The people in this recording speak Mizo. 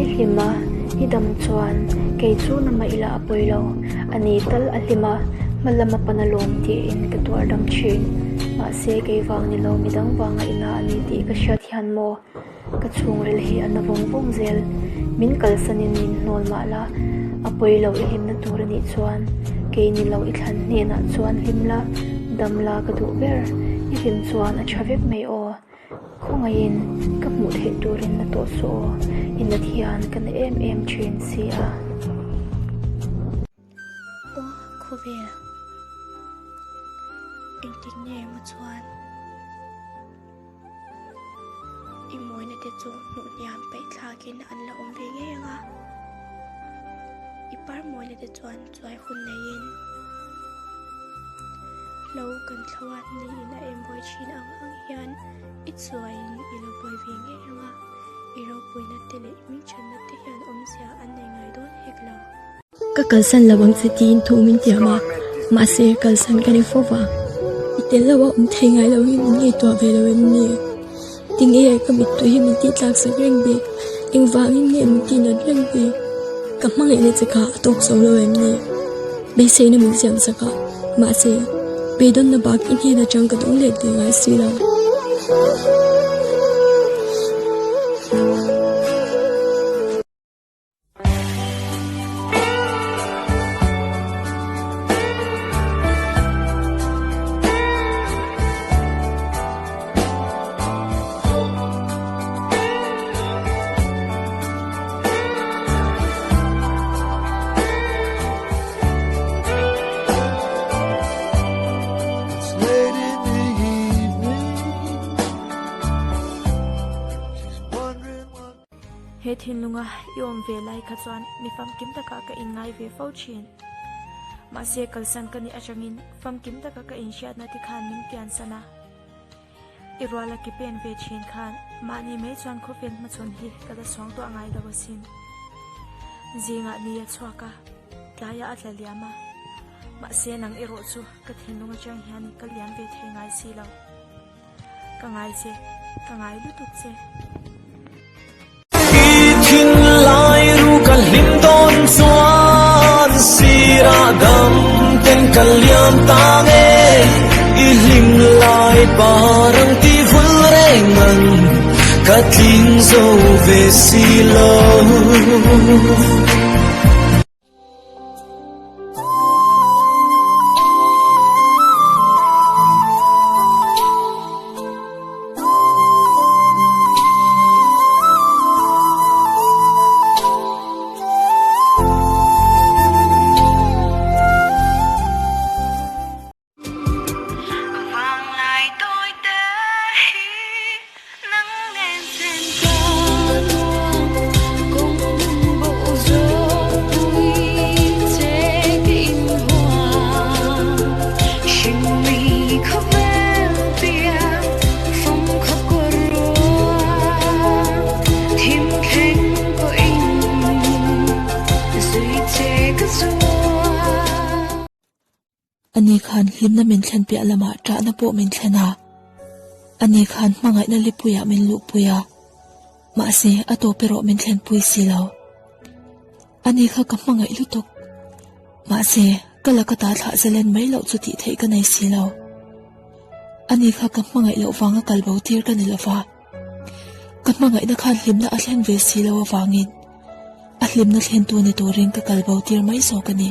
I hlim a, i dam chuan kei chu na mah ila a pawi lo. A ni tal a hlim a, hma lam a pan alawm tiin ka tuar dam thin. Mahse kei vang ni lo midang vanga i na a ni tih ka hriat hian maw ka chhungril hi a na vawng vawng zel. Min kalsanin min hnawl mah la, a pawi lo i hlimna tur a nih chuan kei ni lo i thlan hnenah chuan hlim la, dam la ka duh ber. I hlim chuan a tha vek mai aw. Khawngaihin ka hmuh theih turin na tawh suh aw, i nat hian ka na em em thin si a. Aw khawvel, engtik nge maw chuan i mawina te chu hnuh hniam peih thlakin an la awm ve ngei ang a, i par mawina te chuan chuai hun neiin hlo kan thlo a niin a em buai thin ang ang hian i chuaiin i lo buai ve ngei ang a, i ropuina te leh i hmingthatna te hian awmzia an nei ngai dawn hek lo. Ka kalsan lo ang che tiin thu min tiam a, mahse kalsan ka ni fo va, i tel lo a awm thei ngai lo hi min ngaihtuah ve lo em ni? Tinge ka mittui hi min tih tlak sak reng bik? Engvangin nge min tih nat reng bik? Ka hmangaihna che kha a tawk zo lo em ni? Beiseina min siam sak a, mahse beidawnna bak i hnen atang ka dawng let ve ngai si lo. He thinlunga i awm ve lai kha chuan mi famkim takah ka inngai ve fo thin. Mahse kalsan ka nih atangin famkim taka ka inhriatna te khan min kiansan a. I ruala ki pen ve thin khan mahni mai chuan khawvel hmachhawn hi ka la suang tuah ngai lo asin. Zingah ni a chhuak a, tlaiah a tla liam a. Mahse nang erawh chu ka thinlung atang hian ka liam ve thei ngai si lo. Ka ngai che, ka ngai lutuk che. I thinlai ru ka hlim dawn chuan sirah dam ten ka liam ta nge I hlim lai parang ti vul reng ang ka tling zo ve si lo. Ani khan hlimna min thlen piah lamah ṭahna pawh min thlen a, ani khan hmangaihna lipuiah min luhpui a, mahse a tawp erawh min thlenpui si lo. Ani kha ka hmangaih lutuk, mahse ka laka ta thlah zalen mai loh chu tih theih ka nei si lo. Ani kha ka hmangaih loh vanga kal bo tir ka ni lova, ka hmangaihna khan hlimna a thlen ve si lo avangin a hlimna thlentu ni turin ka kal bo tir mai zawk a ni.